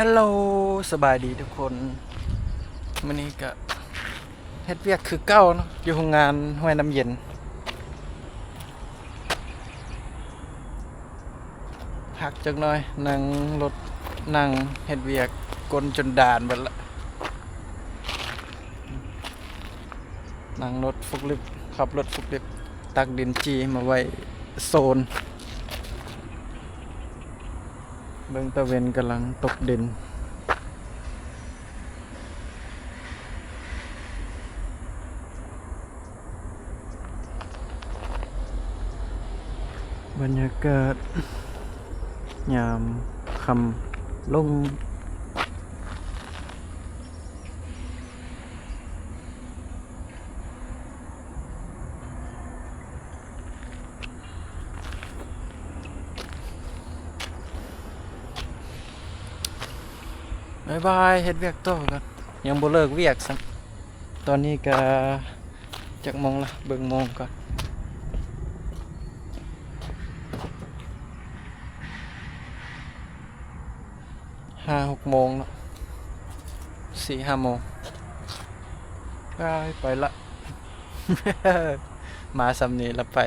ຮັລໂຫຼ ສະບາຍດີທຸກຄົນ. ມື້ນີ້ກະເຮັດວຽກຄືເກົ່າເນາະ ຢູ່ໂຮງງານຫ້ວຍນ້ຳເຢັນ. ພັກຈັກໜ່ອຍ ນັ່ງລົດ ນັ່ງເຮັດວຽກ ກົ້ນຈົນດານເບິດລະ. ນັ່ງລົດຟຸກລິບ ຂັບລົດຟຸກລິບ ຕັກດິນຈີ່ມາໄວ້ໂຊນ. ເບິ່ງຕາເວັນກຳລັງຕົກດິນ. ບັນຍາກາດຍາມຄ່ຳລົງ. ບາຍບາຍ ເຮັດວຽກຕໍ່ກ່ອນ ຍັງບໍ່ເລີກວຽກຊ້ຳ. ຕອນນີ້ກະຈັກໂມງລະ ເບິ່ງໂມງກ່ອນ. ຫ້າຫົກໂມງເນາະ ສີ່ຫ້າໂມງ. ບາຍ ໄປລະ ມາສ່ຳນີ້ລະໄປ.